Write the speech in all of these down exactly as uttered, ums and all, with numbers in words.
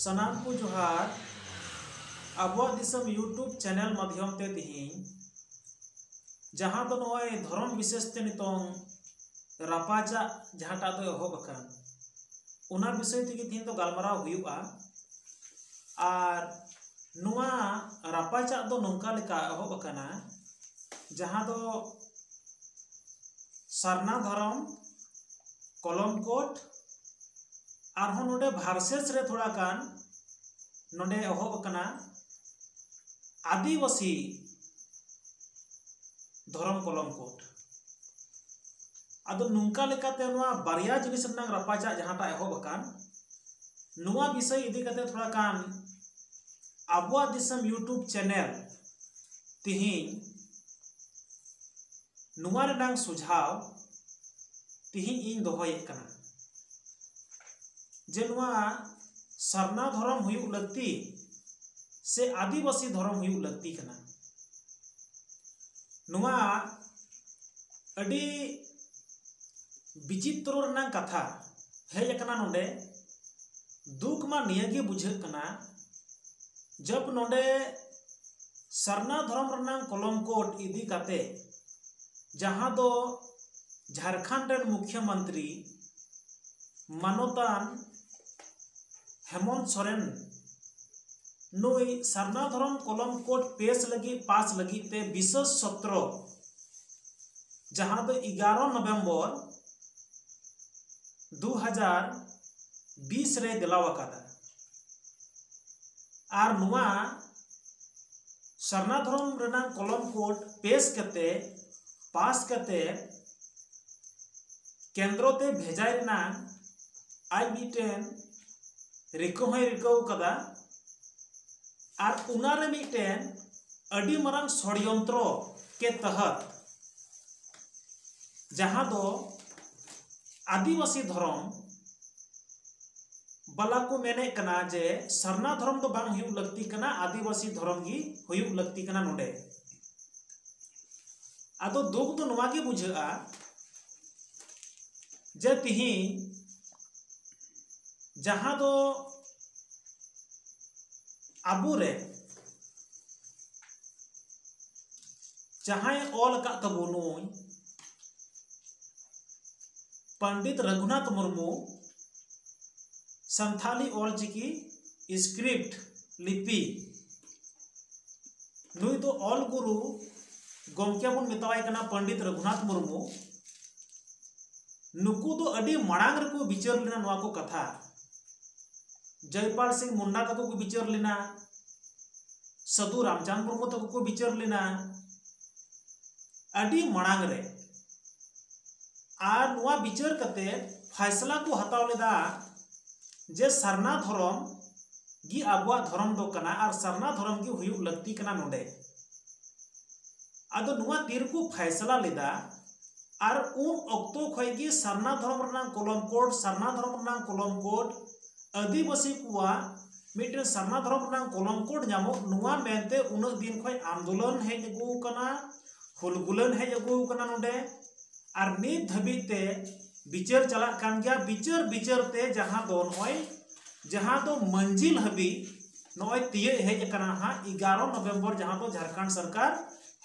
ᱥᱟᱱᱟᱢ ᱠᱚ ᱡᱚᱦᱟᱨ᱾ ᱟᱵᱚᱣᱟᱜ ᱫᱤᱥᱚᱢ YouTube ᱪᱮᱱᱮᱞ ᱢᱟᱫᱽᱫᱷᱚᱢ ᱛᱮ ᱛᱤᱦᱤᱧ ᱡᱟᱦᱟᱸ ᱫᱚ ᱱᱚᱜᱼᱚᱭ ᱫᱷᱚᱨᱚᱢ ᱵᱤᱥᱮᱥ ᱛᱮ ᱱᱤᱛᱚᱝ ᱨᱟᱯᱟᱪᱟᱜ ᱡᱟᱦᱟᱸᱴᱟᱜ ᱫᱚ ᱮᱦᱚᱵ ᱟᱠᱟᱱ, ᱚᱱᱟ ᱵᱤᱥᱚᱭ ᱛᱮᱜᱮ ᱛᱤᱦᱤᱧ ᱫᱚ ᱜᱟᱞᱢᱟᱨᱟᱣ ᱦᱩᱭᱩᱜᱼᱟ᱾ ᱟᱨ ᱱᱚᱣᱟ ᱨᱟᱯᱟᱪᱟᱜ ᱫᱚ ᱱᱚᱝᱠᱟ ᱞᱮᱠᱟ ᱮᱦᱚᱵ ᱟᱠᱟᱱᱟ, ᱡᱟᱦᱟᱸ ᱫᱚ ᱥᱟᱨᱱᱟ ᱫᱷᱚᱨᱚᱢ ᱠᱚᱞᱚᱢ ᱠᱳᱰ, ᱟᱨᱦᱚᱸ ᱱᱚᱰᱮ ᱵᱷᱟᱨᱥᱮᱥ ᱨᱮ ᱛᱷᱚᱲᱟ ᱜᱟᱱ ᱱᱚᱰᱮ ᱮᱦᱚᱵ ᱟᱠᱟᱱᱟ ᱟᱹᱫᱤᱵᱟᱹᱥᱤ ᱫᱷᱚᱨᱚᱢ ᱠᱚᱞᱚᱢ ᱠᱳᱰ᱾ ᱟᱫᱚ ᱱᱚᱝᱠᱟ ᱞᱮᱠᱟᱛᱮ ᱱᱚᱣᱟ ᱵᱟᱨᱭᱟ ᱡᱤᱱᱤᱥ ᱨᱮᱱᱟᱜ ᱨᱟᱯᱟᱪᱟᱜ ᱡᱟᱦᱟᱸᱴᱟᱜ ᱮᱦᱚᱵ ᱟᱠᱟᱱ, ᱱᱚᱣᱟ ᱵᱤᱥᱚᱭ ᱤᱫᱤ ᱠᱟᱛᱮ ᱛᱷᱚᱲᱟ ᱜᱟᱱ ᱟᱵᱚᱣᱟᱜ ᱫᱤᱥᱚᱢ YouTube ᱪᱮᱱᱮᱞ ᱛᱤᱦᱤᱧ ᱱᱚᱣᱟ ᱨᱮᱱᱟᱝ ᱥᱩᱡᱷᱟᱣ ᱛᱤᱦᱤᱧ ᱤᱧ ᱫᱚᱦᱚᱭᱮᱫ ᱠᱟᱱᱟ, ᱡᱮ ᱱᱚᱣᱟ ᱥᱟᱨᱱᱟ ᱫᱷᱚᱨᱚᱢ ᱦᱩᱭᱩᱜ ᱞᱟᱹᱠᱛᱤ ᱥᱮ ᱟᱹᱫᱤᱵᱟᱹᱥᱤ ᱫᱷᱚᱨᱚᱢ ᱦᱩᱭᱩᱜ ᱞᱟᱹᱠᱛᱤ ᱠᱟᱱᱟ᱾ ᱱᱚᱣᱟ ᱟᱹᱰᱤ ᱵᱤᱪᱤᱛᱨᱚ ᱨᱮᱱᱟᱜ ᱠᱟᱛᱷᱟ ᱦᱮᱡ ᱟᱠᱟᱱᱟ ᱱᱚᱰᱮ᱾ ᱫᱩᱠ ᱢᱟ ᱱᱤᱭᱟᱹ ᱜᱮ ᱵᱩᱡᱷᱟᱹᱜ ᱠᱟᱱᱟ, ᱡᱟᱵ ᱱᱚᱰᱮ ᱥᱟᱨᱱᱟ ᱫᱷᱚᱨᱚᱢ ᱨᱮᱱᱟᱜ ᱠᱚᱞᱚᱢ ᱠᱳᱰ ᱤᱫᱤ ᱠᱟᱛᱮ, ᱡᱟᱦᱟᱸ ᱫᱚ ᱡᱷᱟᱲᱠᱷᱚᱸᱰ ᱨᱮᱱ ᱢᱩᱠᱷᱭᱚ ᱢᱚᱱᱛᱨᱤ ᱢᱟᱱᱚᱛᱟᱱ ᱦᱮᱢᱚᱱᱛ ᱥᱚᱨᱮᱱ ᱱᱩᱭ ᱥᱟᱨᱱᱟ ᱫᱷᱚᱨᱚᱢ ᱠᱚᱞᱚᱢ ᱠᱳᱰ ᱯᱮᱥ ᱞᱟᱹᱜᱤᱫ, ᱯᱟᱥ ᱞᱟᱹᱜᱤᱫ ᱛᱮ ᱵᱤᱥᱮᱥ ᱥᱚᱛᱨᱚ, ᱡᱟᱦᱟᱸ ᱫᱚ ᱮᱜᱟᱨᱚ ᱱᱚᱵᱷᱮᱢᱵᱚᱨ ᱫᱩ ᱦᱟᱡᱟᱨ ᱵᱤᱥ ᱨᱮᱭ ᱫᱮᱞᱟᱣ ᱟᱠᱟᱫᱟ᱾ ᱟᱨ ᱱᱚᱣᱟ ᱥᱟᱨᱱᱟ ᱫᱷᱚᱨᱚᱢ ᱨᱮᱱᱟᱜ ᱠᱚᱞᱚᱢ ᱠᱳᱰ ᱯᱮᱥ ᱠᱟᱛᱮ, ᱯᱟᱥ ᱠᱟᱛᱮ, ᱠᱮᱱᱫᱨᱚ ᱛᱮ ᱵᱷᱮᱡᱟᱭ ᱨᱮᱱᱟᱜ ᱟᱡ ᱢᱤᱫᱴᱮᱱ ᱨᱤᱠᱟᱹ ᱦᱚᱸᱭ ᱨᱤᱠᱟᱹᱣ ᱠᱟᱫᱟ᱾ ᱟᱨ ᱚᱱᱟᱨᱮ ᱢᱤᱫᱴᱮᱱ ᱟᱹᱰᱤ ᱢᱟᱨᱟᱝ ᱥᱚᱲᱭᱚᱱᱛᱨᱚ ᱠᱮ ᱛᱟᱦᱟᱛ, ᱡᱟᱦᱟᱸ ᱫᱚ ᱟᱹᱫᱤᱵᱟᱹᱥᱤ ᱫᱷᱚᱨᱚᱢ ᱵᱟᱞᱟ ᱠᱚ ᱢᱮᱱᱮᱫ ᱠᱟᱱᱟ ᱡᱮ ᱥᱟᱨᱱᱟ ᱫᱷᱚᱨᱚᱢ ᱫᱚ ᱵᱟᱝ ᱦᱩᱭᱩᱜ ᱞᱟᱹᱠᱛᱤ ᱠᱟᱱᱟ, ᱟᱹᱫᱤᱵᱟᱹᱥᱤ ᱫᱷᱚᱨᱚᱢ ᱜᱮ ᱦᱩᱭᱩᱜ ᱞᱟᱹᱠᱛᱤ ᱠᱟᱱᱟ ᱱᱚᱰᱮ᱾ ᱟᱫᱚ ᱫᱩᱠ ᱫᱚ ᱱᱚᱣᱟ ᱜᱮ ᱵᱩᱡᱷᱟᱹᱜᱼᱟ ᱡᱮ ᱛᱤᱦᱤᱧ ᱡᱟᱦᱟᱸ ᱫᱚ ᱟᱵᱚᱨᱮ ᱡᱟᱦᱟᱸᱭ ᱚᱞ ᱟᱠᱟᱫ ᱛᱟᱵᱚ ᱱᱩᱭ ᱯᱚᱱᱰᱤᱛ ᱨᱟᱹᱜᱷᱩᱱᱟᱛᱷ ᱢᱩᱨᱢᱩ ᱥᱟᱱᱛᱷᱟᱞᱤ ᱚᱞᱪᱤᱠᱤ ᱥᱠᱨᱤᱯᱴ ᱞᱤᱯᱤ, ᱱᱩᱭ ᱫᱚ ᱚᱞ ᱜᱩᱨᱩ ᱜᱚᱢᱠᱮ ᱵᱚᱱ ᱢᱮᱛᱟᱣᱟᱭ ᱠᱟᱱᱟ ᱯᱚᱱᱰᱤᱛ ᱨᱟᱹᱜᱷᱩᱱᱟᱛᱷ ᱢᱩᱨᱢᱩ᱾ ᱱᱩᱠᱩ ᱫᱚ ᱟᱹᱰᱤ ᱢᱟᱲᱟᱝ ᱨᱮᱠᱚ ᱵᱤᱪᱟᱹᱨ ᱞᱮᱱᱟ ᱱᱚᱣᱟ ᱠᱚ ᱠᱟᱛᱷᱟ᱾ ᱡᱚᱭᱯᱟᱞ ᱥᱤᱝ ᱢᱩᱱᱰᱟ ᱛᱟᱠᱚ ᱠᱚ ᱵᱤᱪᱟᱹᱨ ᱞᱮᱱᱟ, ᱥᱟᱹᱫᱷᱩ ᱨᱟᱢᱪᱟᱸᱫᱽ ᱢᱩᱨᱢᱩ ᱛᱟᱠᱚ ᱠᱚ ᱵᱤᱪᱟᱹᱨ ᱞᱮᱱᱟ ᱟᱹᱰᱤ ᱢᱟᱲᱟᱝ ᱨᱮ᱾ ᱟᱨ ᱱᱚᱣᱟ ᱵᱤᱪᱟᱹᱨ ᱠᱟᱛᱮ ᱯᱷᱟᱭᱥᱞᱟ ᱠᱚ ᱦᱟᱛᱟᱣ ᱞᱮᱫᱟ ᱡᱮ ᱥᱟᱨᱱᱟ ᱫᱷᱚᱨᱚᱢ ᱜᱮ ᱟᱵᱚᱣᱟᱜ ᱫᱷᱚᱨᱚᱢ ᱫᱚ ᱠᱟᱱᱟ ᱟᱨ ᱥᱟᱨᱱᱟ ᱫᱷᱚᱨᱚᱢ ᱜᱮ ᱦᱩᱭᱩᱜ ᱞᱟᱹᱠᱛᱤ ᱠᱟᱱᱟ ᱱᱚᱰᱮ᱾ ᱟᱫᱚ ᱱᱚᱣᱟ ᱛᱤᱨᱠᱚ ᱯᱷᱟᱭᱥᱞᱟ ᱞᱮᱫᱟ, ᱟᱨ ᱩᱱ ᱚᱠᱛᱚ ᱠᱷᱚᱱ ᱜᱮ ᱥᱟᱨᱱᱟ ᱫᱷᱚᱨᱚᱢ ᱨᱮᱱᱟᱜ ᱠᱚᱞᱚᱢ ᱠᱳᱰ, ᱥᱟᱨᱱᱟ ᱫᱷᱚᱨᱚᱢ ᱨᱮᱱᱟᱜ ᱠᱚᱞᱚᱢ ᱠᱳᱰ, ᱟᱹᱫᱤᱵᱟᱹᱥᱤ ᱠᱚᱣᱟᱜ ᱢᱤᱫᱴᱮᱱ ᱥᱟᱨᱱᱟ ᱫᱷᱚᱨᱚᱢ ᱨᱮᱱᱟᱜ ᱠᱚᱞᱚᱢ ᱠᱳᱰ ᱧᱟᱢᱚᱜ, ᱱᱚᱣᱟ ᱢᱮᱱᱛᱮ ᱩᱱᱟᱹᱜ ᱫᱤᱱ ᱠᱷᱚᱱ ᱟᱱᱫᱳᱞᱚᱱ ᱦᱮᱡ ᱟᱹᱜᱩ ᱟᱠᱟᱱᱟ, ᱦᱩᱞᱜᱩᱞᱟᱹᱱ ᱦᱮᱡ ᱟᱹᱜᱩ ᱟᱠᱟᱱᱟ ᱱᱚᱰᱮ᱾ ᱟᱨ ᱱᱤᱛ ᱫᱷᱟᱹᱵᱤᱡ ᱛᱮ ᱵᱤᱪᱟᱹᱨ ᱪᱟᱞᱟᱜ ᱠᱟᱱ ᱜᱮᱭᱟ᱾ ᱵᱤᱪᱟᱹᱨ ᱵᱤᱪᱟᱹᱨ ᱛᱮ ᱡᱟᱦᱟᱸ ᱫᱚ ᱱᱚᱜᱼᱚᱭ, ᱡᱟᱦᱟᱸ ᱫᱚ ᱢᱟᱹᱱᱡᱤᱞ ᱦᱟᱹᱵᱤᱡ ᱱᱚᱜᱼᱚᱭ ᱛᱤᱭᱟᱹᱜ ᱦᱮᱡ ᱟᱠᱟᱱᱟ ᱦᱟᱸᱜ ᱮᱜᱟᱨᱚ ᱱᱚᱵᱷᱮᱢᱵᱚᱨ, ᱡᱟᱦᱟᱸ ᱫᱚ ᱡᱷᱟᱲᱠᱷᱚᱸᱰ ᱥᱚᱨᱠᱟᱨ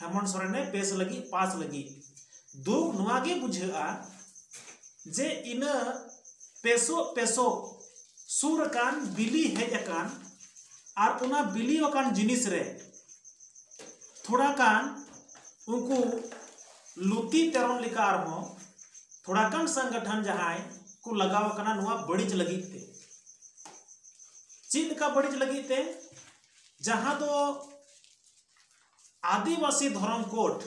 ᱦᱮᱢᱚᱱᱛ ᱥᱚᱨᱮᱱᱮ ᱯᱮᱥ ᱞᱟᱹᱜᱤᱫ, ᱯᱟᱥ ᱞᱟᱹᱜᱤᱫ᱾ ᱫᱩᱠ ᱱᱚᱣᱟ ᱜᱮ ᱵᱩᱡᱷᱟᱹᱜᱼᱟ ᱡᱮ ᱤᱱᱟᱹ ᱯᱮᱥᱚᱜ ᱯᱮᱥᱚᱜ ᱥᱩᱨ ᱟᱠᱟᱱ, ᱵᱤᱞᱤ ᱦᱮᱡ ᱟᱠᱟᱱ, ᱟᱨ ᱚᱱᱟ ᱵᱤᱞᱤ ᱟᱠᱟᱱ ᱡᱤᱱᱤᱥ ᱨᱮ ᱛᱷᱚᱲᱟ ᱜᱟᱱ ᱩᱱᱠᱩ ᱞᱩᱛᱤ ᱛᱮᱨᱚᱢ ᱞᱮᱠᱟ ᱟᱨᱦᱚᱸ ᱛᱷᱚᱲᱟ ᱜᱟᱱ ᱥᱚᱝᱜᱚᱴᱷᱚᱱ ᱡᱟᱦᱟᱸᱭ ᱠᱚ ᱞᱟᱜᱟᱣ ᱟᱠᱟᱱᱟ ᱱᱚᱣᱟ ᱵᱟᱹᱲᱤᱡ ᱞᱟᱹᱜᱤᱫ ᱛᱮ᱾ ᱪᱮᱫ ᱞᱮᱠᱟ ᱵᱟᱹᱲᱤᱡ ᱞᱟᱹᱜᱤᱫ ᱛᱮ? ᱡᱟᱦᱟᱸ ᱫᱚ ᱟᱹᱫᱤᱵᱟᱹᱥᱤ ᱫᱷᱚᱨᱚᱢ ᱠᱳᱰ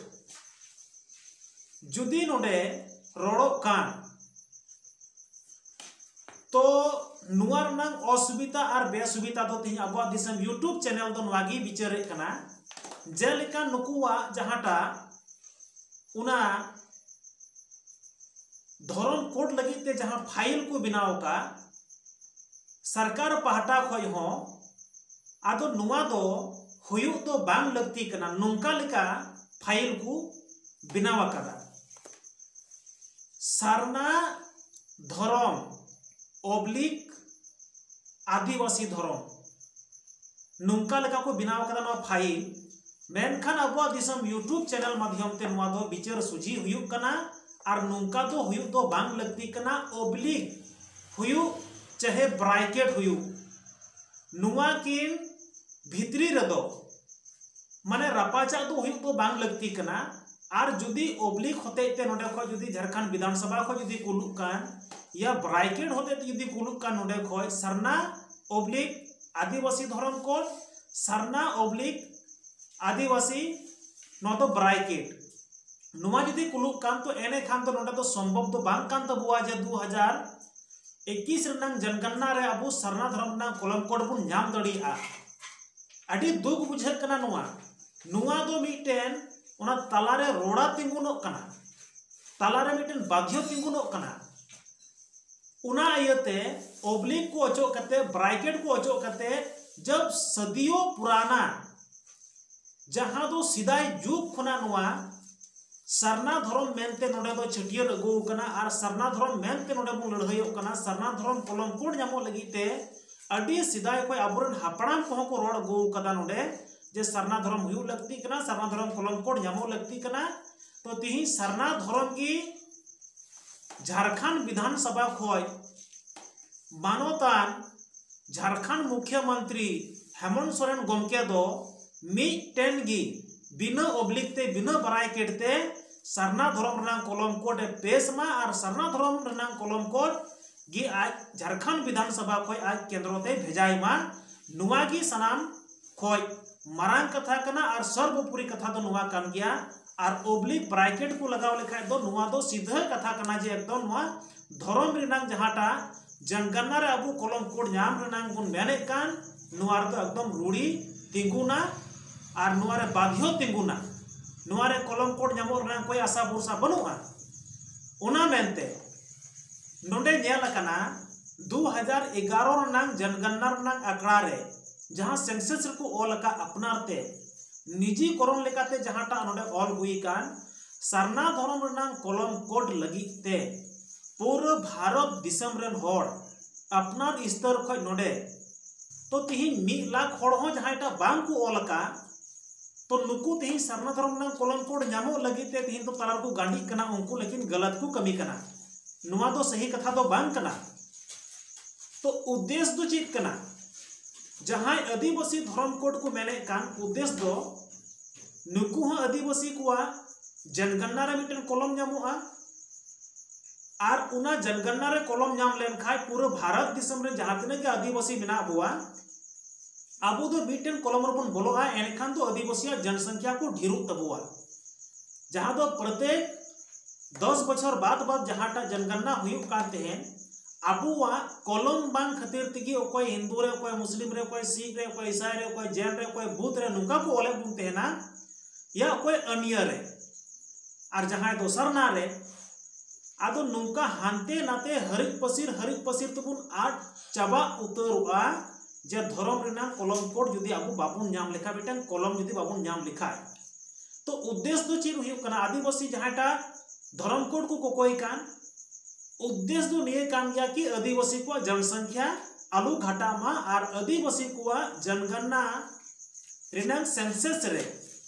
ᱡᱩᱫᱤ ᱱᱚᱰᱮ ᱨᱚᱲᱚᱜ ᱠᱟᱱ, ᱛᱚ ᱱᱚᱣᱟ ᱨᱮᱱᱟᱜ ᱚᱥᱩᱵᱤᱫᱷᱟ ᱟᱨ ᱵᱮᱥᱩᱵᱤᱫᱷᱟ ᱫᱚ ᱛᱮᱦᱮᱧ ᱟᱵᱚᱣᱟᱜ ᱫᱤᱥᱚᱢ YouTube ᱪᱮᱱᱮᱞ ᱫᱚ ᱱᱚᱣᱟ ᱜᱮ ᱵᱤᱪᱟᱹᱨᱮᱫ ᱠᱟᱱᱟ᱾ ᱡᱮᱞᱮᱠᱟ ᱱᱩᱠᱩᱣᱟᱜ ᱡᱟᱦᱟᱸᱴᱟᱜ ᱚᱱᱟ ᱫᱷᱚᱨᱚᱢ ᱠᱳᱰ ᱞᱟᱹᱜᱤᱫ ᱛᱮ ᱡᱟᱦᱟᱸ ᱯᱷᱟᱭᱤᱞ ᱠᱚ ᱵᱮᱱᱟᱣ ᱟᱠᱟᱫ ᱥᱚᱨᱠᱟᱨ ᱯᱟᱦᱴᱟ ᱠᱷᱚᱱ ᱦᱚᱸ, ᱟᱫᱚ ᱱᱚᱣᱟ ᱫᱚ ᱦᱩᱭᱩᱜ ᱫᱚ ᱵᱟᱝ ᱞᱟᱹᱠᱛᱤ ᱠᱟᱱᱟ, ᱱᱚᱝᱠᱟ ᱞᱮᱠᱟ ᱯᱷᱟᱭᱤᱞ ᱠᱚ ᱵᱮᱱᱟᱣ ᱟᱠᱟᱫᱟ᱾ ᱥᱟᱨᱱᱟ ᱫᱷᱚᱨᱚᱢ ᱚᱵᱞᱤᱠ ᱟᱹᱫᱤᱵᱟᱹᱥᱤ ᱫᱷᱚᱨᱚᱢ, ᱱᱚᱝᱠᱟ ᱞᱮᱠᱟ ᱠᱚ ᱵᱮᱱᱟᱣ ᱠᱟᱫᱟ ᱱᱚᱣᱟ ᱯᱷᱟᱭᱤᱞ᱾ ᱢᱮᱱᱠᱷᱟᱱ ᱟᱵᱚᱣᱟᱜ ᱫᱤᱥᱚᱢ YouTube ᱪᱮᱱᱮᱞ ᱢᱟᱫᱽᱫᱷᱚᱢ ᱛᱮ ᱱᱚᱣᱟ ᱫᱚ ᱵᱤᱪᱟᱹᱨ ᱥᱚᱡᱷᱮ ᱦᱩᱭᱩᱜ ᱠᱟᱱᱟ, ᱟᱨ ᱱᱚᱝᱠᱟ ᱫᱚ ᱦᱩᱭᱩᱜ ᱫᱚ ᱵᱟᱝ ᱞᱟᱹᱠᱛᱤ ᱠᱟᱱᱟ᱾ ᱚᱵᱞᱤᱠ ᱦᱩᱭᱩᱜ ᱪᱟᱦᱮ ᱵᱨᱟᱭᱠᱮᱴ ᱦᱩᱭᱩᱜ, ᱱᱚᱣᱟ ᱠᱤᱱ ᱵᱷᱤᱛᱨᱤ ᱨᱮᱫᱚ ᱢᱟᱱᱮ ᱨᱟᱯᱟᱪᱟᱜ ᱫᱚ ᱦᱩᱭᱩᱜ ᱫᱚ ᱵᱟᱝ ᱞᱟᱹᱠᱛᱤ ᱠᱟᱱᱟ᱾ ᱟᱨ ᱡᱩᱫᱤ ᱚᱵᱞᱤᱠ ᱦᱚᱛᱮᱡ ᱛᱮ ᱱᱚᱰᱮ ᱠᱷᱚᱡ ᱡᱩᱫᱤ ᱡᱷᱟᱲᱠᱷᱚᱸᱰ ᱵᱤᱫᱷᱟᱱ ᱥᱚᱵᱷᱟ ᱠᱷᱚᱡ ᱡᱩᱫᱤ ᱠᱩᱞᱩᱜ ᱠᱟᱱ, ᱭᱟ ᱵᱨᱟᱭᱠᱮᱴ ᱦᱚᱛᱮᱡ ᱛᱮ ᱡᱩᱫᱤ ᱠᱩᱞᱩᱜ ᱠᱟᱱ, ᱱᱚᱰᱮ ᱠᱷᱚᱡ ᱥᱟᱨᱱᱟ ᱚᱵᱞᱤᱠ ᱟᱹᱫᱤᱵᱟᱹᱥᱤ ᱫᱷᱚᱨᱚᱢ ᱠᱳᱰ, ᱥᱟᱨᱱᱟ ᱚᱵᱞᱤᱠ ᱟᱹᱫᱤᱵᱟᱹᱥᱤ, ᱱᱚᱣᱟ ᱫᱚ ᱵᱨᱟᱭᱠᱮᱴ, ᱱᱚᱣᱟ ᱡᱩᱫᱤ ᱠᱩᱞᱩᱜ ᱠᱟᱱ, ᱛᱚ ᱮᱱᱮᱠᱷᱟᱱ ᱫᱚ ᱱᱚᱰᱮ ᱫᱚ ᱥᱚᱢᱵᱷᱚᱵ ᱫᱚ ᱵᱟᱝ ᱠᱟᱱ ᱛᱟᱵᱚᱣᱟ ᱡᱮ ᱫᱩ ᱦᱟᱡᱟᱨ ᱮᱠᱤᱥ ᱨᱮᱱᱟᱝ ᱡᱚᱱᱜᱚᱱᱱᱟ ᱨᱮ ᱟᱵᱚ ᱥᱟᱨᱱᱟ ᱫᱷᱚᱨᱚᱢ ᱨᱮᱱᱟᱝ ᱠᱚᱞᱚᱢ ᱠᱳᱰ ᱵᱚᱱ ᱧᱟᱢ ᱫᱟᱲᱮᱭᱟᱜᱼᱟ᱾ ᱟᱹᱰᱤ ᱫᱩᱠ ᱵᱩᱡᱷᱟᱹᱜ ᱠᱟᱱᱟ ᱱᱚᱣᱟ᱾ ᱱᱚᱣᱟ ᱫᱚ ᱢᱤᱫᱴᱮᱱ ᱚᱱᱟ ᱛᱟᱞᱟᱨᱮ ᱨᱚᱲᱟ ᱛᱤᱸᱜᱩᱱᱚᱜ ᱠᱟᱱᱟ, ᱛᱟᱞᱟᱨᱮ ᱢᱤᱫᱴᱮᱱ ᱵᱟᱫᱷᱭᱚ ᱛᱤᱸᱜᱩᱱᱚᱜ ᱠᱟᱱᱟ᱾ ᱚᱱᱟ ᱤᱭᱟᱹᱛᱮ ᱚᱵᱞᱤᱠ ᱠᱚ ᱚᱪᱚᱜ ᱠᱟᱛᱮ, ᱵᱨᱟᱭᱠᱮᱴ ᱠᱚ ᱚᱪᱚᱜ ᱠᱟᱛᱮ, ᱡᱟᱵ ᱥᱟᱫᱤᱭᱳ ᱯᱩᱨᱟᱱᱟ, ᱡᱟᱦᱟᱸ ᱫᱚ ᱥᱮᱫᱟᱭ ᱡᱩᱜᱽ ᱠᱷᱚᱱᱟᱜ ᱱᱚᱣᱟ ᱥᱟᱨᱱᱟ ᱫᱷᱚᱨᱚᱢ ᱢᱮᱱᱛᱮ ᱱᱚᱰᱮ ᱫᱚ ᱪᱷᱟᱹᱴᱭᱟᱹᱨ ᱟᱹᱜᱩ ᱟᱠᱟᱱᱟ ᱟᱨ ᱥᱟᱨᱱᱟ ᱫᱷᱚᱨᱚᱢ ᱢᱮᱱᱛᱮ ᱱᱚᱰᱮ ᱵᱚᱱ ᱞᱟᱹᱲᱦᱟᱹᱭᱚᱜ ᱠᱟᱱᱟ᱾ ᱥᱟᱨᱱᱟ ᱫᱷᱚᱨᱚᱢ ᱠᱚᱞᱚᱢ ᱠᱳᱰ ᱧᱟᱢᱚᱜ ᱞᱟᱹᱜᱤᱫ ᱛᱮ ᱟᱹᱰᱤ ᱥᱮᱫᱟᱭ ᱠᱷᱚᱱ ᱟᱵᱚᱨᱮᱱ ᱦᱟᱯᱲᱟᱢ ᱠᱚᱦᱚᱸ ᱠᱚ ᱨᱚᱲ ᱟᱹᱜᱩ ᱟᱠᱟᱫᱟ ᱱᱚᱰᱮ ᱡᱮ ᱥᱟᱨᱱᱟ ᱫᱷᱚᱨᱚᱢ ᱦᱩᱭᱩᱜ ᱞᱟᱹᱠᱛᱤ ᱠᱟᱱᱟ, ᱥᱟᱨᱱᱟ ᱫᱷᱚᱨᱚᱢ ᱠᱚᱞᱚᱢ ᱠᱳᱰ ᱧᱟᱢᱚᱜ ᱞᱟᱹᱠᱛᱤ ᱠᱟᱱᱟ᱾ ᱛᱚ ᱛᱤᱦᱤᱧ ᱥᱟᱨᱱᱟ ᱫᱷᱚᱨᱚᱢ ᱜᱮ ᱡᱷᱟᱲᱠᱷᱚᱸᱰ ᱵᱤᱫᱷᱟᱱ ᱥᱚᱵᱷᱟ ᱠᱷᱚᱡ ᱢᱟᱱᱚᱛᱟᱱ ᱡᱷᱟᱲᱠᱷᱚᱸᱰ ᱢᱩᱠᱷᱭᱚᱢᱚᱱᱛᱨᱤ ᱦᱮᱢᱚᱱᱛ ᱥᱚᱨᱮᱱ ᱜᱚᱢᱠᱮ ᱫᱚ ᱢᱤᱫᱴᱮᱱ ᱜᱮ ᱵᱤᱱᱟᱹ ᱚᱵᱞᱤᱠ ᱛᱮ, ᱵᱤᱱᱟᱹ ᱵᱨᱟᱭᱠᱮᱴ ᱛᱮ ᱥᱟᱨᱱᱟ ᱫᱷᱚᱨᱚᱢ ᱨᱮᱱᱟᱜ ᱠᱚᱞᱚᱢ ᱠᱳᱰ ᱮ ᱯᱮᱥ ᱢᱟ ᱟᱨ ᱥᱟᱨᱱᱟ ᱫᱷᱚᱨᱚᱢ ᱨᱮᱱᱟᱜ ᱠᱚᱞᱚᱢ ᱠᱳᱰ ᱜᱮ ᱟᱡ ᱡᱷᱟᱲᱠᱷᱚᱸᱰ ᱵᱤᱫᱷᱟᱱ ᱥᱚᱵᱷᱟ ᱠᱷᱚᱡ ᱟᱡ ᱠᱮᱱᱫᱨᱚ ᱛᱮᱭ ᱵᱷᱮᱡᱟᱭ ᱢᱟ᱾ ᱱᱚᱣᱟ ᱜᱮ ᱥᱟᱱᱟᱢ ᱠᱷᱚᱡ ᱢᱟᱨᱟᱝ ᱠᱟᱛᱷᱟ ᱠᱟᱱᱟ ᱟᱨ ᱥᱚᱨᱵᱚᱯᱚᱨᱤ ᱠᱟᱛᱷᱟ ᱫᱚ ᱱᱚᱣᱟ ᱠᱟᱱ ᱜᱮᱭᱟ᱾ ᱟᱨ ᱚᱵᱞᱤᱠ ᱵᱨᱟᱭᱠᱮᱴ ᱠᱚ ᱞᱟᱜᱟᱣ ᱞᱮᱠᱷᱟᱡ ᱫᱚ ᱱᱚᱣᱟ ᱫᱚ ᱥᱤᱫᱷᱟᱹ ᱠᱟᱛᱷᱟ ᱠᱟᱱᱟ ᱡᱮ ᱮᱠᱫᱚᱢ ᱱᱚᱣᱟ ᱫᱷᱚᱨᱚᱢ ᱨᱮᱱᱟᱝ ᱡᱟᱦᱟᱸᱴᱟᱜ ᱡᱚᱱᱜᱚᱱᱱᱟ ᱨᱮ ᱟᱵᱚ ᱠᱚᱞᱚᱢ ᱠᱳᱰ ᱧᱟᱢ ᱨᱮᱱᱟᱝ ᱵᱚᱱ ᱢᱮᱱᱮᱫ ᱠᱟᱱ, ᱱᱚᱣᱟ ᱨᱮᱫᱚ ᱮᱠᱫᱚᱢ ᱨᱩᱲᱤ ᱛᱤᱸᱜᱩᱱᱟ ᱟᱨ ᱱᱚᱣᱟ ᱨᱮ ᱵᱟᱫᱷᱭᱚ ᱛᱤᱸᱜᱩᱱᱟ᱾ ᱱᱚᱣᱟ ᱨᱮ ᱠᱚᱞᱚᱢ ᱠᱳᱰ ᱧᱟᱢᱚᱜ ᱨᱮᱱᱟᱜ ᱠᱳᱭ ᱟᱥᱟ ᱵᱷᱚᱨᱥᱟ ᱵᱟᱹᱱᱩᱜᱼᱟ᱾ ᱚᱱᱟ ᱢᱮᱱᱛᱮ ᱱᱚᱰᱮ ᱧᱮᱞ ᱟᱠᱟᱱᱟ, ᱫᱩ ᱦᱟᱡᱟᱨ ᱮᱜᱟᱨᱚ ᱨᱮᱱᱟᱝ ᱡᱚᱱᱜᱚᱱᱱᱟ ᱨᱮᱱᱟᱝ ᱟᱠᱲᱟ ᱨᱮ ᱡᱟᱦᱟᱸ ᱥᱮᱱᱥᱟᱥ ᱨᱮᱠᱚ ᱚᱞ ᱟᱠᱟᱫ ᱟᱯᱱᱟᱨ ᱛᱮ, ᱱᱤᱡᱤᱠᱚᱨᱚᱱ ᱞᱮᱠᱟᱛᱮ ᱡᱟᱦᱟᱸᱴᱟᱜ ᱱᱚᱰᱮ ᱚᱞ ᱦᱩᱭ ᱟᱠᱟᱱ, ᱥᱟᱨᱱᱟ ᱫᱷᱚᱨᱚᱢ ᱨᱮᱱᱟᱝ ᱠᱚᱞᱚᱢ ᱠᱳᱰ ᱞᱟᱹᱜᱤᱫ ᱛᱮ ᱯᱩᱨᱟᱹ ᱵᱷᱟᱨᱚᱛ ᱫᱤᱥᱚᱢ ᱨᱮᱱ ᱦᱚᱲ ᱟᱯᱱᱟᱨ ᱥᱛᱚᱨ ᱠᱷᱚᱡ ᱱᱚᱰᱮ ᱛᱚ ᱛᱤᱦᱤᱧ ᱢᱤᱫ ᱞᱟᱠᱷ ᱦᱚᱲ ᱦᱚᱸ ᱡᱟᱦᱟᱸᱭᱴᱟᱜ ᱵᱟᱝ ᱠᱚ ᱚᱞ ᱟᱠᱟᱫ, ᱛᱚ ᱱᱩᱠᱩ ᱛᱤᱦᱤᱧ ᱥᱟᱨᱱᱟ ᱫᱷᱚᱨᱚᱢ ᱨᱮᱱᱟᱜ ᱠᱚᱞᱚᱢ ᱠᱳᱰ ᱧᱟᱢᱚᱜ ᱞᱟᱹᱜᱤᱫ ᱛᱮ ᱛᱤᱦᱤᱧ ᱫᱚ ᱛᱟᱞᱟ ᱨᱮᱠᱚ ᱜᱟᱸᱰᱤᱜ ᱠᱟᱱᱟ, ᱩᱱᱠᱩ ᱞᱟᱹᱜᱤᱫ ᱜᱟᱞᱟᱛ ᱠᱚ ᱠᱟᱹᱢᱤ ᱠᱟᱱᱟ᱾ ᱱᱚᱣᱟ ᱫᱚ ᱥᱟᱹᱦᱤ ᱠᱟᱛᱷᱟ ᱫᱚ ᱵᱟᱝ ᱠᱟᱱᱟ᱾ ᱛᱚ ᱩᱫᱽᱫᱮᱥ ᱫᱚ ᱪᱮᱫ ᱠᱟᱱᱟ? ᱡᱟᱦᱟᱸᱭ ᱟᱹᱫᱤᱵᱟᱹᱥᱤ ᱫᱷᱚᱨᱚᱢ ᱠᱳᱰ ᱠᱚ ᱢᱮᱱᱮᱫ ᱠᱟᱱ, ᱩᱫᱽᱫᱮᱥ ᱫᱚ ᱱᱩᱠᱩ ᱦᱚᱸ ᱟᱹᱫᱤᱵᱟᱹᱥᱤ ᱠᱚᱣᱟᱜ ᱡᱚᱱᱜᱚᱱᱱᱟ ᱨᱮ ᱢᱤᱫᱴᱮᱱ ᱠᱚᱞᱚᱢ ᱧᱟᱢᱚᱜᱼᱟ, ᱟᱨ ᱚᱱᱟ ᱡᱚᱱᱜᱚᱱᱱᱟ ᱨᱮ ᱠᱚᱞᱚᱢ ᱧᱟᱢ ᱞᱮᱱᱠᱷᱟᱱ ᱯᱩᱨᱟᱹ ᱵᱷᱟᱨᱚᱛ ᱫᱤᱥᱚᱢ ᱨᱮ ᱡᱟᱦᱟᱸ ᱛᱤᱱᱟᱹᱜ ᱜᱮ ᱟᱹᱫᱤᱵᱟᱹᱥᱤ ᱢᱮᱱᱟᱜ ᱵᱚᱣᱟ, ᱟᱵᱚ ᱫᱚ ᱢᱤᱫᱴᱮᱱ ᱠᱚᱞᱚᱢ ᱨᱮᱵᱚᱱ ᱵᱚᱞᱚᱜᱼᱟ, ᱮᱱᱠᱷᱟᱱ ᱫᱚ ᱟᱹᱫᱤᱵᱟᱹᱥᱤᱭᱟᱜ ᱡᱚᱱᱥᱚᱝᱠᱷᱟ ᱠᱚ ᱰᱷᱮᱨᱚᱜ ᱛᱟᱵᱚᱣᱟ᱾ ᱡᱟᱦᱟᱸ ᱫᱚ ᱯᱨᱚᱛᱮᱠ ᱫᱚᱥ ᱵᱚᱪᱷᱚᱨ ᱵᱟᱫ ᱵᱟᱫ ᱡᱟᱦᱟᱸᱴᱟᱜ ᱡᱚᱱᱜᱚᱱᱱᱟ ᱦᱩᱭᱩᱜ ᱠᱟᱱ ᱛᱟᱦᱮᱸᱱ, ᱟᱵᱚᱣᱟᱜ ᱠᱚᱞᱚᱢ ᱵᱟᱝ ᱠᱷᱟᱹᱛᱤᱨ ᱛᱮᱜᱮ ᱚᱠᱚᱭ ᱦᱤᱱᱫᱩ ᱨᱮ, ᱚᱠᱚᱭ ᱢᱩᱥᱞᱤᱢ ᱨᱮ, ᱚᱠᱚᱭ ᱥᱤᱠᱷ ᱨᱮ, ᱚᱠᱚᱭ ᱤᱥᱟᱭ ᱨᱮ, ᱚᱠᱚᱭ ᱡᱮᱱ ᱨᱮ, ᱚᱠᱚᱭ ᱵᱩᱫᱷ ᱨᱮ, ᱱᱚᱝᱠᱟ ᱠᱚ ᱚᱞᱮᱫ ᱵᱚᱱ ᱛᱟᱦᱮᱱᱟ, ᱭᱟ ᱚᱠᱚᱭ ᱟᱹᱱᱤᱭᱟᱹ ᱨᱮ, ᱟᱨ ᱡᱟᱦᱟᱸᱭ ᱫᱚ ᱥᱟᱨᱱᱟ ᱨᱮ᱾ ᱟᱫᱚ ᱱᱚᱝᱠᱟ ᱦᱟᱱᱛᱮ ᱱᱟᱛᱮ ᱦᱟᱹᱨᱤᱡ ᱯᱟᱹᱥᱤᱨ ᱦᱟᱹᱨᱤᱡ ᱯᱟᱹᱥᱤᱨ ᱛᱮᱵᱚᱱ ᱟᱫ ᱪᱟᱵᱟ ᱩᱛᱟᱹᱨᱚᱜᱼᱟ, ᱡᱮ ᱫᱷᱚᱨᱚᱢ ᱨᱮᱱᱟᱜ ᱠᱚᱞᱚᱢ ᱠᱳᱰ ᱡᱩᱫᱤ ᱟᱵᱚ ᱵᱟᱵᱚᱱ ᱧᱟᱢ ᱞᱮᱠᱷᱟᱱ, ᱢᱤᱫᱴᱟᱝ ᱠᱚᱞᱚᱢ ᱡᱩᱫᱤ ᱵᱟᱵᱚᱱ ᱧᱟᱢ ᱞᱮᱠᱷᱟᱱ᱾ ᱛᱚ ᱩᱫᱽᱫᱮᱥ ᱫᱚ ᱪᱮᱫ ᱦᱩᱭᱩᱜ ᱠᱟᱱᱟ? ᱟᱹᱫᱤᱵᱟᱹᱥᱤ ᱡᱟᱦᱟᱸᱭᱴᱟᱜ ᱫᱷᱚᱨᱚᱢ ᱠᱳᱰ ᱠᱚ ᱠᱚᱠᱚᱭ ᱠᱟᱱ, ᱩᱫᱽᱫᱮᱥ ᱫᱚ ᱱᱤᱭᱟᱹ ᱠᱟᱱ ᱜᱮᱭᱟ ᱠᱤ ᱟᱹᱫᱤᱵᱟᱹᱥᱤ ᱠᱚᱣᱟᱜ ᱡᱚᱱᱥᱚᱝᱠᱷᱟ ᱟᱞᱚ ᱜᱷᱟᱴᱟᱜ ᱢᱟ ᱟᱨ ᱟᱹᱫᱤᱵᱟᱹᱥᱤ ᱠᱚᱣᱟᱜ ᱡᱚᱱᱜᱚᱱᱱᱟ ᱨᱮᱱᱟᱜ ᱥᱮᱱᱥᱟᱥ ᱨᱮ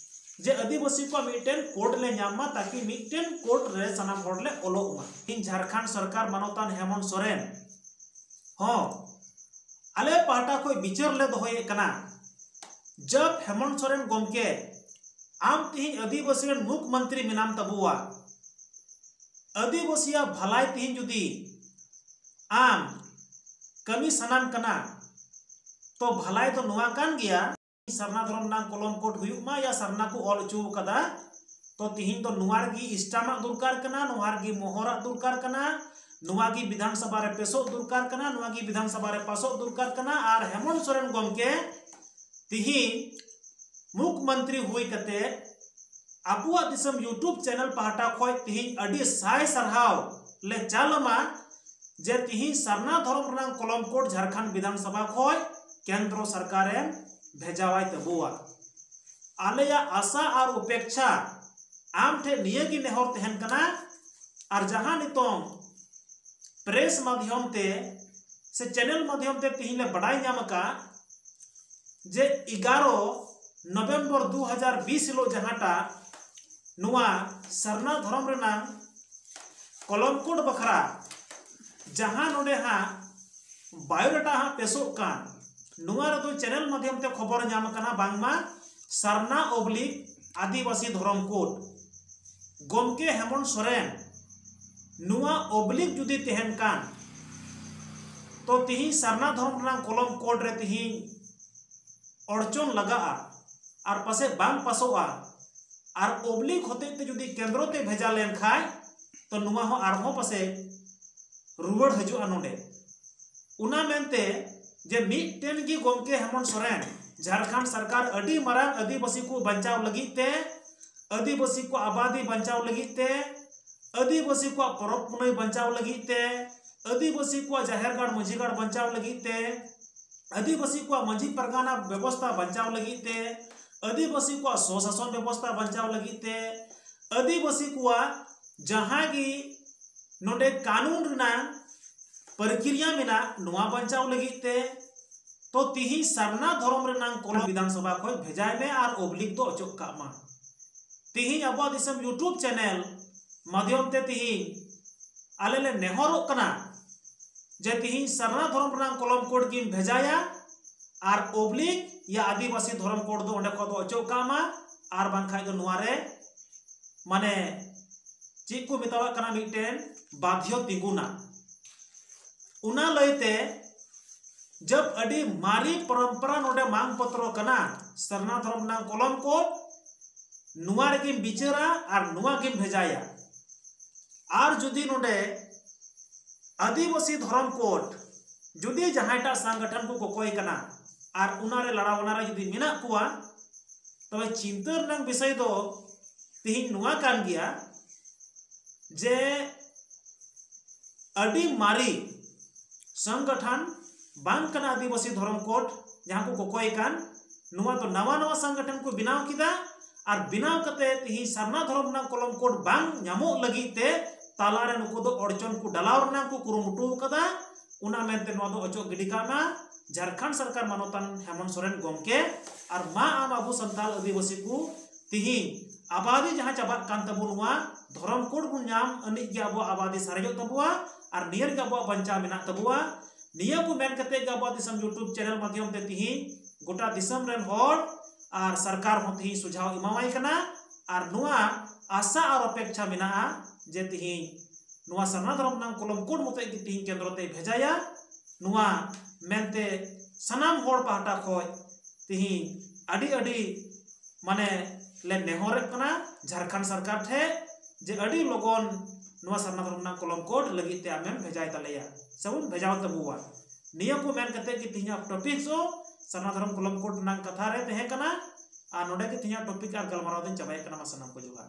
ᱡᱮ ᱟᱹᱫᱤᱵᱟᱹᱥᱤ ᱠᱚᱣᱟᱜ ᱢᱤᱫᱴᱮᱱ ᱠᱳᱰ ᱞᱮ ᱧᱟᱢ ᱢᱟ, ᱛᱟᱠᱤ ᱢᱤᱫᱴᱮᱱ ᱠᱳᱰ ᱨᱮ ᱥᱟᱱᱟᱢ ᱦᱚᱲ ᱞᱮ ᱚᱞᱚᱜ ᱢᱟ᱾ ᱤᱧ ᱡᱷᱟᱲᱠᱷᱚᱸᱰ ᱥᱚᱨᱠᱟᱨ ᱢᱟᱱᱚᱛᱟᱱ ᱦᱮᱢᱚᱱᱛ ᱥᱚᱨᱮᱱ ᱦᱚᱸ ᱟᱞᱮ ᱯᱟᱦᱴᱟ ᱠᱷᱚᱱ ᱵᱤᱪᱟᱹᱨ ᱞᱮ ᱫᱚᱦᱚᱭᱮᱫ ᱠᱟᱱᱟ᱾ ᱡᱟᱵ ᱦᱮᱢᱚᱱᱛ ᱥᱚᱨᱮᱱ ᱜᱚᱢᱠᱮ, ᱟᱢ ᱛᱤᱦᱤᱧ ᱟᱹᱫᱤᱵᱟᱹᱥᱤ ᱨᱮᱱ ᱢᱩᱠᱷ ᱢᱚᱱᱛᱨᱤ ᱢᱮᱱᱟᱢ ᱛᱟᱵᱚᱣᱟ, ᱟᱹᱫᱤᱵᱟᱹᱥᱤᱭᱟᱜ ᱵᱷᱟᱞᱟᱭ ᱛᱤᱦᱤᱧ ᱡᱩᱫᱤ ᱟᱢ ᱠᱟᱹᱢᱤ ᱥᱟᱱᱟᱢ ᱠᱟᱱᱟ, ᱛᱚ ᱵᱷᱟᱞᱟᱭ ᱫᱚ ᱱᱚᱣᱟ ᱠᱟᱱ ᱜᱮᱭᱟ, ᱥᱟᱨᱱᱟ ᱫᱷᱚᱨᱚᱢ ᱨᱮᱱᱟᱜ ᱠᱚᱞᱚᱢ ᱠᱳᱰ ᱦᱩᱭᱩᱜ ᱢᱟ ᱭᱟ ᱥᱟᱨᱱᱟ ᱠᱚ ᱚᱞ ᱦᱚᱪᱚ ᱟᱠᱟᱫᱟ, ᱛᱚ ᱛᱤᱦᱤᱧ ᱫᱚ ᱱᱚᱣᱟ ᱨᱮᱜᱮ ᱥᱴᱟᱢᱟᱜ ᱫᱚᱨᱠᱟᱨ ᱠᱟᱱᱟ, ᱱᱚᱣᱟ ᱨᱮᱜᱮ ᱢᱚᱦᱚᱨᱟᱜ ᱫᱚᱨᱠᱟᱨ ᱠᱟᱱᱟ, ᱱᱚᱣᱟ ᱜᱮ ᱵᱤᱫᱷᱟᱱ ᱥᱚᱵᱷᱟ ᱨᱮ ᱯᱮᱥᱚᱜ ᱫᱚᱨᱠᱟᱨ ᱠᱟᱱᱟ, ᱱᱚᱣᱟ ᱜᱮ ᱵᱤᱫᱷᱟᱱ ᱥᱚᱵᱷᱟ ᱨᱮ ᱯᱟᱥᱚᱜ ᱫᱚᱨᱠᱟᱨ ᱠᱟᱱᱟ᱾ ᱟᱨ ᱦᱮᱢᱚᱱᱛ ᱥᱚᱨᱮᱱ ᱜᱚᱢᱠᱮ ᱛᱤᱦᱤᱧ ᱢᱩᱠᱷ ᱢᱚᱱᱛᱨᱤ ᱦᱩᱭ ᱠᱟᱛᱮ ᱟᱵᱚᱣᱟᱜ ᱫᱤᱥᱚᱢ YouTube ᱪᱮᱱᱮᱞ ᱯᱟᱦᱴᱟ ᱠᱷᱚᱱ ᱛᱤᱦᱤᱧ ᱟᱹᱰᱤ ᱥᱟᱭ ᱥᱟᱨᱦᱟᱣ ᱞᱮ ᱪᱟᱞ ᱟᱢᱟ ᱡᱮ ᱛᱤᱦᱤᱧ ᱥᱟᱨᱱᱟ ᱫᱷᱚᱨᱚᱢ ᱨᱮᱱᱟᱜ ᱠᱚᱞᱚᱢ ᱠᱳᱰ ᱡᱷᱟᱲᱠᱷᱚᱸᱰ ᱵᱤᱫᱷᱟᱱ ᱥᱚᱵᱷᱟ ᱠᱷᱚᱱ ᱠᱮᱱᱫᱨᱚ ᱥᱚᱨᱠᱟᱨᱮᱢ ᱵᱷᱮᱡᱟᱣᱟᱭ ᱛᱟᱵᱚᱣᱟ᱾ ᱟᱞᱮᱭᱟᱜ ᱟᱥᱟ ᱟᱨ ᱩᱯᱮᱠᱷᱟ ᱟᱢ ᱴᱷᱮᱱ ᱱᱤᱭᱟᱹ ᱜᱮ ᱱᱮᱦᱚᱨ ᱛᱟᱦᱮᱱ ᱠᱟᱱᱟ, ᱟᱨ ᱡᱟᱦᱟᱸ ᱱᱤᱛᱚᱝ ᱯᱨᱮᱥ ᱢᱟᱫᱷᱭᱚᱢ ᱛᱮ ᱥᱮ ᱪᱮᱱᱮᱞ ᱢᱟᱫᱷᱭᱚᱢ ᱛᱮ ᱛᱤᱦᱤᱧ ᱞᱮ ᱵᱟᱰᱟᱭ ᱧᱟᱢ ᱟᱠᱟᱫ ᱡᱮ ᱮᱜᱟᱨᱚ ᱱᱚᱵᱷᱮᱢᱵᱚᱨ ᱫᱩ ᱦᱟᱡᱟᱨ ᱵᱤᱥ ᱦᱤᱞᱳᱜ ᱡᱟᱦᱟᱸᱴᱟᱜ ᱱᱚᱣᱟ ᱥᱟᱨᱱᱟ ᱫᱷᱚᱨᱚᱢ ᱨᱮᱱᱟᱝ ᱠᱚᱞᱚᱢ ᱠᱳᱰ ᱵᱟᱠᱷᱨᱟ ᱡᱟᱦᱟᱸ ᱱᱚᱰᱮ ᱦᱟᱸᱜ ᱵᱟᱭᱳᱰᱟᱴᱟ ᱦᱟᱸᱜ ᱯᱮᱥᱚᱜ ᱠᱟᱱ, ᱱᱚᱣᱟ ᱨᱮᱫᱚ ᱪᱮᱱᱮᱞ ᱢᱟᱫᱽᱫᱷᱚᱢ ᱛᱮ ᱠᱷᱚᱵᱚᱨ ᱧᱟᱢ ᱟᱠᱟᱱᱟ ᱵᱟᱝᱢᱟ ᱥᱟᱨᱱᱟ ᱚᱵᱽᱞᱤᱠ ᱟᱹᱫᱤᱵᱟᱹᱥᱤ ᱫᱷᱚᱨᱚᱢ ᱠᱳᱰ᱾ ᱜᱚᱢᱠᱮ ᱦᱮᱢᱚᱱᱛ ᱥᱚᱨᱮᱱ ᱱᱚᱣᱟ ᱚᱵᱽᱞᱤᱠ ᱡᱩᱫᱤ ᱛᱟᱦᱮᱱ ᱠᱟᱱ, ᱛᱚ ᱛᱤᱦᱤᱧ ᱥᱟᱨᱱᱟ ᱫᱷᱚᱨᱚᱢ ᱨᱮᱱᱟᱜ ᱠᱚᱞᱚᱢ ᱠᱳᱰ ᱨᱮ ᱛᱤᱦᱤᱧ ᱚᱲᱪᱚᱱ ᱞᱟᱜᱟᱜᱼᱟ ᱟᱨ ᱯᱟᱥᱮ ᱵᱟᱝ ᱯᱟᱥᱚᱜᱼᱟ᱾ ᱟᱨ ᱚᱵᱽᱞᱤᱠ ᱦᱚᱛᱮᱡ ᱛᱮ ᱡᱩᱫᱤ ᱠᱮᱱᱫᱨᱚ ᱛᱮ ᱵᱷᱮᱡᱟ ᱞᱮᱱᱠᱷᱟᱡ, ᱛᱚ ᱱᱚᱣᱟ ᱦᱚᱸ ᱟᱨᱦᱚᱸ ᱯᱟᱥᱮ ᱨᱩᱣᱟᱹᱲ ᱦᱤᱡᱩᱜᱼᱟ ᱱᱚᱰᱮ᱾ ᱚᱱᱟ ᱢᱮᱱᱛᱮ ᱡᱮ ᱢᱤᱫᱴᱮᱱ ᱜᱮ ᱜᱚᱢᱠᱮ ᱦᱮᱢᱚᱱᱛ ᱥᱚᱨᱮᱱ ᱡᱷᱟᱲᱠᱷᱚᱸᱰ ᱥᱚᱨᱠᱟᱨ ᱟᱹᱰᱤ ᱢᱟᱨᱟᱝ ᱟᱹᱫᱤᱵᱟᱹᱥᱤ ᱠᱚ ᱵᱟᱧᱪᱟᱣ ᱞᱟᱹᱜᱤᱫ ᱛᱮ, ᱟᱹᱫᱤᱵᱟᱹᱥᱤ ᱠᱚ ᱟᱵᱟᱫᱤ ᱵᱟᱧᱪᱟᱣ ᱞᱟᱹᱜᱤᱫ ᱛᱮ, ᱟᱹᱫᱤᱵᱟᱹᱥᱤ ᱠᱚᱣᱟᱜ ᱯᱚᱨᱚᱵᱽ ᱯᱩᱱᱟᱹᱭ ᱵᱟᱧᱪᱟᱣ ᱞᱟᱹᱜᱤᱫ ᱛᱮ, ᱟᱹᱫᱤᱵᱟᱹᱥᱤ ᱠᱚᱣᱟᱜ ᱡᱟᱦᱮᱨ ᱜᱟᱲ ᱢᱟᱹᱡᱷᱤ ᱜᱟᱲ ᱵᱟᱧᱪᱟᱣ ᱞᱟᱹᱜᱤᱫ ᱛᱮ, ᱟᱹᱫᱤᱵᱟᱹᱥᱤ ᱠᱚᱣᱟᱜ ᱢᱟᱹᱡᱷᱤ ᱯᱟᱨᱜᱟᱱᱟ ᱵᱮᱵᱚᱥᱛᱷᱟ ᱵᱟᱧᱪᱟᱣ ᱞᱟᱹᱜᱤᱫ ᱛᱮ, ᱟᱹᱫᱤᱵᱟᱹᱥᱤ ᱠᱚᱣᱟᱜ ᱥᱚᱥᱟᱥᱚᱱ ᱵᱮᱵᱚᱥᱛᱷᱟ ᱵᱟᱧᱪᱟᱣ ᱞᱟᱹᱜᱤᱫ ᱛᱮ, ᱟᱹᱫᱤᱵᱟᱹᱥᱤ ᱠᱚᱣᱟᱜ ᱡᱟᱦᱟᱸ ᱜᱮ ᱱᱚᱰᱮ ᱠᱟᱹᱱᱩᱱ ᱨᱮᱱᱟᱝ ᱯᱨᱚᱠᱨᱤᱭᱟ ᱢᱮᱱᱟᱜ, ᱱᱚᱣᱟ ᱵᱟᱧᱪᱟᱣ ᱞᱟᱹᱜᱤᱫ ᱛᱮ, ᱛᱚ ᱛᱤᱦᱤᱧ ᱥᱟᱨᱱᱟ ᱫᱷᱚᱨᱚᱢ ᱨᱮᱱᱟᱝ ᱠᱚᱞᱚᱢ ᱵᱤᱫᱷᱟᱱ ᱥᱚᱵᱷᱟ ᱠᱷᱚᱱ ᱵᱷᱮᱡᱟᱭ ᱢᱮ ᱟᱨ ᱚᱵᱽᱞᱤᱠ ᱫᱚ ᱚᱪᱚᱜ ᱠᱟᱜ ᱢᱟ᱾ ᱛᱤᱦᱤᱧ ᱟᱵᱚᱣᱟᱜ ᱫᱤᱥᱚᱢ YouTube ᱪᱮᱱᱮᱞ ᱢᱟᱫᱽᱫᱷᱚᱢ ᱛᱮ ᱛᱤᱦᱤᱧ ᱟᱞᱮ ᱞᱮ ᱱᱮᱦᱚᱨᱚᱜ ᱠᱟᱱᱟ ᱡᱮ ᱛᱤᱦᱤᱧ ᱥᱟᱨᱱᱟ ᱫᱷᱚᱨᱚᱢ ᱨᱮᱱᱟᱝ ᱠᱚᱞᱚᱢ ᱠᱳᱰ ᱜᱮᱢ ᱵᱷᱮᱡᱟᱭᱟ ᱟᱨ ᱚᱵᱽᱞᱤᱠ ᱭᱟ ᱟᱹᱫᱤᱵᱟᱹᱥᱤ ᱫᱷᱚᱨᱚᱢ ᱠᱳᱰ ᱫᱚ ᱚᱸᱰᱮ ᱠᱷᱚᱱ ᱫᱚ ᱚᱪᱚᱜ ᱠᱟᱜ ᱢᱟ, ᱟᱨ ᱵᱟᱝᱠᱷᱟᱡ ᱫᱚ ᱱᱚᱣᱟ ᱨᱮ ᱢᱟᱱᱮ ᱪᱮᱫ ᱠᱚ ᱢᱮᱛᱟᱣᱟᱜ ᱠᱟᱱᱟ, ᱢᱤᱫᱴᱮᱱ ᱵᱟᱫᱷᱭᱚ ᱛᱤᱸᱜᱩᱱᱟ᱾ ᱚᱱᱟ ᱞᱟᱹᱭᱛᱮ ᱡᱟᱵ ᱟᱹᱰᱤ ᱢᱟᱨᱮ ᱯᱚᱨᱚᱢᱯᱚᱨᱟ ᱱᱚᱰᱮ ᱢᱟᱝ ᱯᱚᱛᱨᱚ ᱠᱟᱱᱟ, ᱥᱟᱨᱱᱟ ᱫᱷᱚᱨᱚᱢ ᱨᱮᱱᱟᱜ ᱠᱚᱞᱚᱢ ᱠᱳᱰ, ᱱᱚᱣᱟ ᱨᱮᱜᱮᱢ ᱵᱤᱪᱟᱹᱨᱟ ᱟᱨ ᱱᱚᱣᱟ ᱜᱮᱢ ᱵᱷᱮᱡᱟᱭᱟ᱾ ᱟᱨ ᱡᱩᱫᱤ ᱱᱚᱰᱮ ᱟᱹᱫᱤᱵᱟᱹᱥᱤ ᱫᱷᱚᱨᱚᱢ ᱠᱳᱰ ᱡᱩᱫᱤ ᱡᱟᱦᱟᱸᱭᱴᱟᱜ ᱥᱚᱝᱜᱚᱴᱷᱚᱱ ᱠᱚ ᱠᱚᱠᱚᱭ ᱠᱟᱱᱟ ᱟᱨ ᱚᱱᱟᱨᱮ ᱞᱟᱲᱟᱣ ᱚᱱᱟᱨᱮ ᱡᱩᱫᱤ ᱢᱮᱱᱟᱜ ᱠᱚᱣᱟ, ᱛᱚᱵᱮ ᱪᱤᱱᱛᱟᱹ ᱨᱮᱱᱟᱜ ᱵᱤᱥᱚᱭ ᱫᱚ ᱛᱤᱦᱤᱧ ᱱᱚᱣᱟ ᱠᱟᱱ ᱜᱮᱭᱟ ᱡᱮ ᱟᱹᱰᱤ ᱢᱟᱨᱮ ᱥᱚᱝᱜᱚᱴᱷᱚᱱ ᱵᱟᱝ ᱠᱟᱱᱟ ᱟᱹᱫᱤᱵᱟᱹᱥᱤ ᱫᱷᱚᱨᱚᱢ ᱠᱳᱰ ᱡᱟᱦᱟᱸ ᱠᱚ ᱠᱚᱠᱚᱭ ᱠᱟᱱ᱾ ᱱᱚᱣᱟ ᱫᱚ ᱱᱟᱣᱟ ᱱᱟᱣᱟ ᱥᱚᱝᱜᱚᱴᱷᱚᱱ ᱠᱚ ᱵᱮᱱᱟᱣ ᱠᱮᱫᱟ ᱟᱨ ᱵᱮᱱᱟᱣ ᱠᱟᱛᱮ ᱛᱤᱦᱤᱧ ᱥᱟᱨᱱᱟ ᱫᱷᱚᱨᱚᱢ ᱨᱮᱱᱟᱜ ᱠᱚᱞᱚᱢ ᱠᱳᱰ ᱵᱟᱝ ᱧᱟᱢᱚᱜ ᱞᱟᱹᱜᱤᱫ ᱛᱮ ᱛᱟᱞᱟᱨᱮ ᱱᱩᱠᱩ ᱫᱚ ᱚᱲᱪᱚᱱ ᱠᱚ ᱰᱟᱞᱟᱣ ᱨᱮᱱᱟᱜ ᱠᱚ ᱠᱩᱨᱩᱢᱩᱴᱩ ᱟᱠᱟᱫᱟ᱾ ᱚᱱᱟ ᱢᱮᱱᱛᱮ ᱱᱚᱣᱟ ᱫᱚ ᱚᱪᱚᱜ ᱜᱤᱰᱤ ᱠᱟᱜ ᱢᱟ᱾ ᱡᱷᱟᱲᱠᱷᱚᱸᱰ ᱥᱚᱨᱠᱟᱨ ᱢᱟᱱᱚᱛᱟᱱ ᱦᱮᱢᱚᱱᱛ ᱥᱚᱨᱮᱱ ᱜᱚᱢᱠᱮ ᱟᱨ ᱢᱟ ᱟᱢ ᱟᱵᱚ ᱥᱟᱱᱛᱟᱲ ᱟᱹᱫᱤᱵᱟᱹᱥᱤ ᱠᱚ ᱛᱤᱦᱤᱧ ᱟᱵᱟᱫᱤ ᱡᱟᱦᱟᱸ ᱪᱟᱵᱟᱜ ᱠᱟᱱ ᱛᱟᱵᱚ ᱱᱚᱣᱟ ᱫᱷᱚᱨᱚᱢ ᱠᱳᱰ ᱵᱚᱱ ᱧᱟᱢ ᱟᱹᱱᱤᱡ ᱜᱮ ᱟᱵᱚᱣᱟᱜ ᱟᱵᱟᱫᱤ ᱥᱟᱨᱮᱡᱚᱜ ᱛᱟᱵᱚᱣᱟ ᱟᱨ ᱱᱤᱭᱟᱹ ᱨᱮᱜᱮ ᱟᱵᱚᱣᱟᱜ ᱵᱟᱧᱪᱟᱣ ᱢᱮᱱᱟᱜ ᱛᱟᱵᱚᱣᱟ᱾ ᱱᱤᱭᱟᱹ ᱠᱚ ᱢᱮᱱ ᱠᱟᱛᱮ ᱜᱮ ᱟᱵᱚᱣᱟᱜ ᱫᱤᱥᱚᱢ YouTube ᱪᱮᱱᱮᱞ ᱢᱟᱫᱽᱫᱷᱚᱢ ᱛᱮ ᱛᱤᱦᱤᱧ ᱜᱚᱴᱟ ᱫᱤᱥᱚᱢ ᱨᱮᱱ ᱦᱚᱲ ᱟᱨ ᱥᱚᱨᱠᱟᱨ ᱦᱚᱸ ᱛᱤᱦᱤᱧ ᱥᱩᱡᱷᱟᱣ ᱮᱢᱟᱣᱟᱭ ᱠᱟᱱᱟ ᱟᱨ ᱱᱚᱣᱟ ᱟᱥᱟ ᱟᱨ ᱚᱯᱮᱠᱷᱟ ᱢᱮᱱᱟᱜᱼᱟ ᱡᱮ ᱛᱤᱦᱤᱧ ᱱᱚᱣᱟ ᱥᱟᱨᱱᱟ ᱫᱷᱚᱨᱚᱢ ᱨᱮᱱᱟᱜ ᱠᱚᱞᱚᱢ ᱠᱳᱰ ᱢᱚᱛᱚᱡ ᱜᱮ ᱛᱤᱦᱤᱧ ᱠᱮᱱᱫᱨᱚ ᱛᱮᱭ ᱵᱷᱮᱡᱟᱭᱟ᱾ ᱱᱚᱣᱟ ᱢᱮᱱᱛᱮ ᱥᱟᱱᱟᱢ ᱦᱚᱲ ᱯᱟᱦᱴᱟ ᱠᱷᱚᱱ ᱛᱤᱦᱤᱧ ᱟᱹᱰᱤ ᱟᱹᱰᱤ ᱢᱟᱱᱮ ᱞᱮ ᱱᱮᱦᱚᱨᱮᱫ ᱠᱟᱱᱟ ᱡᱷᱟᱲᱠᱷᱚᱸᱰ ᱥᱚᱨᱠᱟᱨ ᱴᱷᱮᱱ ᱡᱮ ᱟᱹᱰᱤ ᱞᱚᱜᱚᱱ ᱱᱚᱣᱟ ᱥᱟᱨᱱᱟ ᱫᱷᱚᱨᱚᱢ ᱨᱮᱱᱟᱜ ᱠᱚᱞᱚᱢ ᱠᱳᱰ ᱞᱟᱹᱜᱤᱫ ᱛᱮ ᱟᱢᱮᱢ ᱵᱷᱮᱡᱟᱭ ᱛᱟᱞᱮᱭᱟ ᱥᱮᱵᱚᱱ ᱵᱷᱮᱡᱟᱣ ᱛᱟᱵᱚᱣᱟ᱾ ᱱᱤᱭᱟᱹ ᱠᱚ ᱢᱮᱱ ᱠᱟᱛᱮ ᱜᱮ ᱛᱤᱦᱤᱧᱟᱜ ᱴᱚᱯᱤᱠ ᱫᱚ ᱥᱟᱨᱱᱟ ᱫᱷᱚᱨᱚᱢ ᱠᱚᱞᱚᱢ ᱠᱳᱰ ᱨᱮᱱᱟᱜ ᱠᱟᱛᱷᱟ ᱨᱮ ᱛᱟᱦᱮᱸ ᱠᱟᱱᱟ᱾ ᱟᱨ ᱱᱚᱰᱮ ᱜᱮ ᱛᱤᱦᱤᱧᱟᱜ ᱴᱚᱯᱤᱠ ᱟᱨ ᱜᱟᱞᱢᱟᱨᱟᱣ ᱫᱚᱧ ᱪᱟᱵᱟᱭᱮᱫ ᱠᱟᱱᱟ᱾ ᱢᱟ ᱥᱟᱱᱟᱢ ᱠᱚ ᱡᱚᱦᱟᱨ᱾